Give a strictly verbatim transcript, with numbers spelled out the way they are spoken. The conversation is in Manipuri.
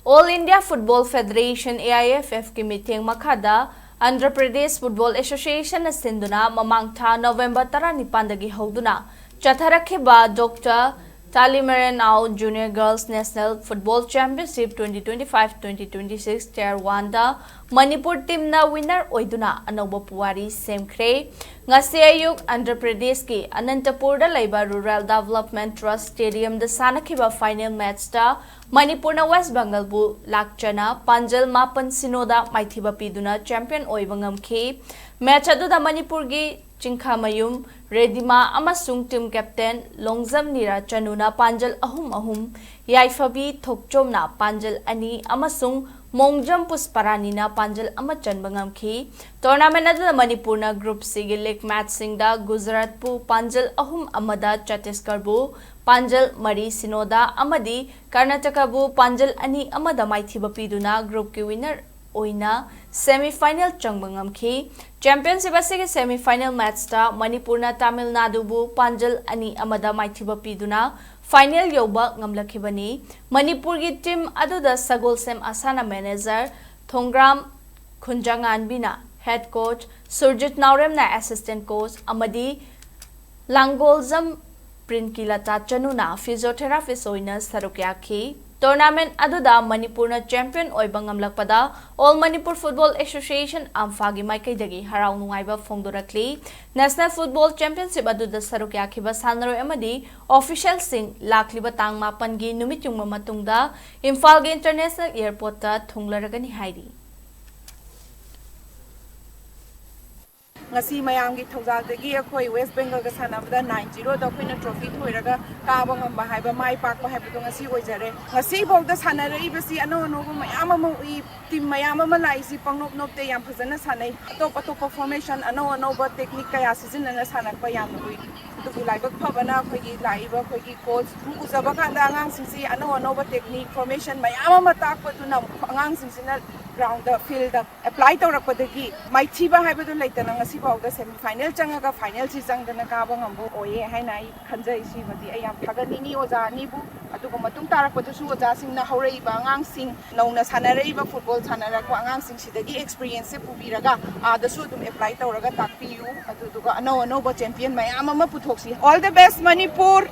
All India Football Federation, A I F F ꯀꯤ ꯃꯤꯠꯌꯦꯡ ꯃꯈꯥꯗ Andhra Pradesh Football Association ꯅ ꯁꯤꯟꯗꯨꯅ ꯃꯃꯥꯡ ꯊꯥ November ꯇꯔꯥꯅꯤꯄꯥꯟꯗꯒꯤ ꯍꯧꯗꯨꯅ ꯆꯠꯊꯔꯛꯈꯤꯕ Doctor Talimarenao Junior Girls National Football Championship twenty twenty-five twenty twenty-six Tier one ꯗ ꯃꯅꯤꯄꯨꯔ team ꯅ winner ꯑꯣꯏꯗꯨꯅ ꯑꯅꯧꯕ ꯄꯨꯋꯥꯔꯤ ꯁꯦꯝꯈ꯭ꯔꯦ꯫ ꯉꯁꯤ ꯑꯌꯨꯛ ꯑꯟꯙ꯭ꯔ ꯄ꯭ꯔꯗꯦꯁꯀꯤ ꯑꯅꯟꯇꯄꯨꯔꯗ ꯂꯩꯕ Rural Development Trust Stadium ꯗ ꯁꯥꯟꯅꯈꯤꯕ final match ꯇ ꯃꯅꯤꯄꯨꯔꯅ West Bengal ꯕꯨ ꯂꯥꯛꯆꯅ ꯄꯥꯟꯖꯜ ꯃꯥꯄꯟ ꯁꯤꯅꯣꯗ ꯃꯥꯏꯊꯤꯕ ꯄꯤꯗꯨꯅ champion ꯑꯣꯏꯕ ꯉꯝꯈꯤ꯫ Match ꯑꯗꯨꯗ ꯃꯅꯤꯄꯨꯔꯒꯤ ꯆꯤꯡꯈꯥꯃꯌꯨꯝ ꯔꯦꯗꯤꯃꯥ ꯑꯃꯁꯨꯡ team captain ꯂꯣꯡꯖꯝ ꯅꯤꯔꯥ ꯆꯅꯨꯅ ꯄꯥꯟꯖꯜ ꯑꯍꯨꯝ ꯑꯍꯨꯝ, ꯌꯥꯏꯐꯕꯤ ꯊꯣꯛꯆꯣꯝꯅ ꯄꯥꯟꯖꯜ ꯑꯅꯤ ꯑꯃꯁꯨꯡ ꯃꯣꯡꯖꯝ ꯄꯨꯁꯄꯔꯥꯅꯤꯅ ꯄꯥꯟꯖꯜ ꯑꯃ ꯆꯟꯕ ꯉꯝꯈꯤ꯫ Tournament ꯑꯗꯨꯗ ꯃꯅꯤꯄꯨꯔꯅ Group C ꯒꯤ league match ꯁꯤꯡꯗ ꯒꯨꯖꯔꯥꯠꯄꯨ ꯄꯥꯟꯖꯜ ꯑꯍꯨꯝ ꯑꯃꯗ, ꯆꯇꯤꯁꯒꯔꯕꯨ ꯄꯥꯟꯖꯜ ꯃꯔꯤ ꯁꯤꯅꯣꯗ ꯑꯃꯗꯤ ꯀꯔꯅꯥꯇꯀꯥꯕꯨ ꯄꯥꯟꯖꯜ ꯑꯅꯤ ꯑꯃꯗ ꯃꯥꯏꯊꯤꯕ ꯄꯤꯗꯨꯅ group ꯀꯤ winner ꯑꯣꯏꯅ semi final ꯆꯪꯕ ꯉꯝꯈꯤ꯫ Championship ꯑꯁꯤꯒꯤ semi final match ꯇ ꯃꯅꯤꯄꯨꯔꯅ ꯇꯥꯃꯤꯜ ꯅꯥꯗꯨꯕꯨ ꯄꯥꯟꯖꯜ ꯑꯅꯤ ꯑꯃꯗ ꯃꯥꯏꯊꯤꯕ ꯄꯤꯗꯨꯅ final ꯌꯧꯕ ꯉꯝꯂꯛꯈꯤꯕꯅꯤ꯫ ꯃꯅꯤꯄꯨꯔꯒꯤ team ꯑꯗꯨꯗ ꯁꯒꯣꯜꯁꯦꯝ ꯑꯁꯥꯅ manager, ꯊꯣꯡꯒ꯭ꯔꯥꯝ ꯈꯨꯟꯖꯉꯥꯟꯕꯤꯅ head coach, Surjit ꯅꯥꯎꯔꯦꯝꯅ assistant coach ꯑꯃꯗꯤ ꯂꯥꯡꯒꯣꯜꯖꯝ ꯄ꯭ꯔꯤꯟꯀꯤꯂꯇꯥ ꯆꯅꯨꯅ physiotherapist ꯑꯣꯏꯅ ꯁꯔꯨꯛ ꯌꯥꯈꯤ꯫ Tournament ꯑꯗꯨꯗ ꯃꯅꯤꯄꯨꯔꯅ champion ꯑꯣꯏꯕ ꯉꯝꯂꯛꯄꯗ All Manipur Football Association, ꯑꯝꯐꯥꯒꯤ ꯃꯥꯏꯀꯩꯗꯒꯤ ꯍꯔꯥꯎ ꯅꯨꯡꯉꯥꯏꯕ ꯐꯣꯡꯗꯣꯔꯛꯂꯤ꯫ National Football Championship ꯑꯗꯨꯗ ꯁꯔꯨꯛ ꯌꯥꯈꯤꯕ ꯁꯥꯟꯅꯔꯣꯏ ꯑꯃꯗꯤ official ꯁꯤꯡ ꯂꯥꯛꯂꯤꯕ ꯇꯥꯡ ꯃꯥꯄꯟꯒꯤ ꯅꯨꯃꯤꯠ ꯌꯨꯡꯕ ꯃꯇꯨꯡꯗ ꯏꯝꯐꯥꯜꯒꯤ International Airport ꯇ ꯊꯨꯡꯂꯔꯒꯅꯤ ꯍꯥꯏꯔꯤ꯫ ꯉꯁꯤ ꯃꯌꯥꯝꯒꯤ ꯊꯧꯖꯥꯜꯗꯒꯤ ꯑꯩꯈꯣꯏ West Bengal ꯒ ꯁꯥꯟꯅꯕꯗ nine zero ꯗ ꯑꯩꯈꯣꯏꯅ trophy ꯊꯣꯏꯔꯒ ꯀꯥꯕ ꯉꯝꯕ ꯍꯥꯏꯕ, ꯃꯥꯏ ꯄꯥꯛꯄ ꯍꯥꯏꯕꯗꯣ ꯉꯁꯤ ꯑꯣꯏꯖꯔꯦ꯫ ꯉꯁꯤꯐꯥꯎꯗ ꯁꯥꯟꯅꯔꯛꯏꯕꯁꯤ ꯑꯅꯧ ꯑꯅꯧꯕ ꯃꯌꯥꯝ ꯑꯃ ꯎꯏ, team ꯃꯌꯥꯝ ꯑꯃ ꯂꯥꯛꯏꯁꯤ ꯄꯪꯅꯣꯞ ꯅꯣꯞꯇꯦ, ꯌꯥꯝ ꯐꯖꯅ ꯁꯥꯟꯅꯩ꯫ ꯑꯇꯣꯞ ꯑꯇꯣꯞꯄ formation, ꯑꯅꯧ ꯑꯅꯧꯕ technique ꯀꯌꯥ ꯁꯤꯖꯤꯟꯅꯅ ꯁꯥꯟꯅꯔꯛꯄ ꯌꯥꯝꯅ ꯎꯏ꯫ ꯑꯗꯨꯕꯨ ꯂꯥꯏꯕꯛ ꯐꯕꯅ ꯑꯩꯈꯣꯏꯒꯤ ꯂꯥꯛꯏꯕ ꯑꯩꯈꯣꯏꯒꯤ coach ꯎꯖꯕ ꯀꯥꯟꯗ ꯑꯉꯥꯡꯁꯤꯡꯁꯤ ꯑꯅꯧ ꯑꯅꯧꯕ technique, formation ꯃꯌꯥꯝ ꯑꯃ ꯇꯥꯛꯄꯗꯨꯅ ꯑꯉꯥꯡꯁꯤꯡꯁꯤꯅ ꯒ꯭ꯔꯥꯎꯟꯗ, ꯐꯤꯜꯗ ꯑꯦꯄ꯭ꯂꯥꯏ ꯇꯧꯔꯛꯄꯗꯒꯤ ꯃꯥꯏꯊꯤꯕ ꯍꯥꯏꯕꯗꯨ ꯂꯩꯇꯅ ꯉꯁꯤ ꯐꯥꯎꯗ ꯁꯦꯃꯤ ꯐꯥꯏꯅꯦꯜ ꯆꯪꯉꯒ ꯐꯥꯏꯅꯦꯜꯁꯤ ꯆꯪꯗꯅ ꯀꯥꯕ ꯉꯝꯕ ꯑꯣꯏꯌꯦ ꯍꯥꯏꯅ ꯑꯩ ꯈꯟꯖꯩ꯫ ꯁꯤꯃꯗꯤ ꯑꯩ ꯌꯥꯝ ꯊꯥꯒꯠꯅꯤꯡꯉꯤ ꯑꯣꯖꯥ ꯑꯅꯤꯕꯨ꯫ ꯑꯗꯨꯒ ꯃꯇꯨꯡ ꯇꯥꯔꯛꯄꯗꯁꯨ ꯑꯣꯖꯥꯁꯤꯡꯅ ꯍꯧꯔꯛꯏꯕ ꯑꯉꯥꯡꯁꯤꯡ, ꯅꯧꯅ ꯁꯥꯟꯅꯔꯛꯏꯕ ꯐꯨꯠꯕꯣꯜ ꯁꯥꯟꯅꯔꯛꯄ ꯑꯉꯥꯡꯁꯤꯡꯁꯤꯗꯒꯤ ꯑꯦꯛꯁꯄꯤꯔꯤꯌꯦꯟꯁꯁꯦ ꯄꯨꯕꯤꯔꯒ ꯑꯥꯗꯁꯨ ꯑꯗꯨꯝ ꯑꯦꯄ꯭ꯂꯥꯏ ꯇꯧꯔꯒ ꯇꯥꯛꯄꯤꯌꯨ꯫ ꯑꯗꯨꯗꯨꯒ ꯑꯅꯧ ꯑꯅꯧꯕ ꯆꯦꯝꯄꯤꯌꯟ ꯃꯌꯥꯝ ꯑꯃ ꯄꯨꯊꯣꯛꯁꯤ꯫ All the best, Manipur!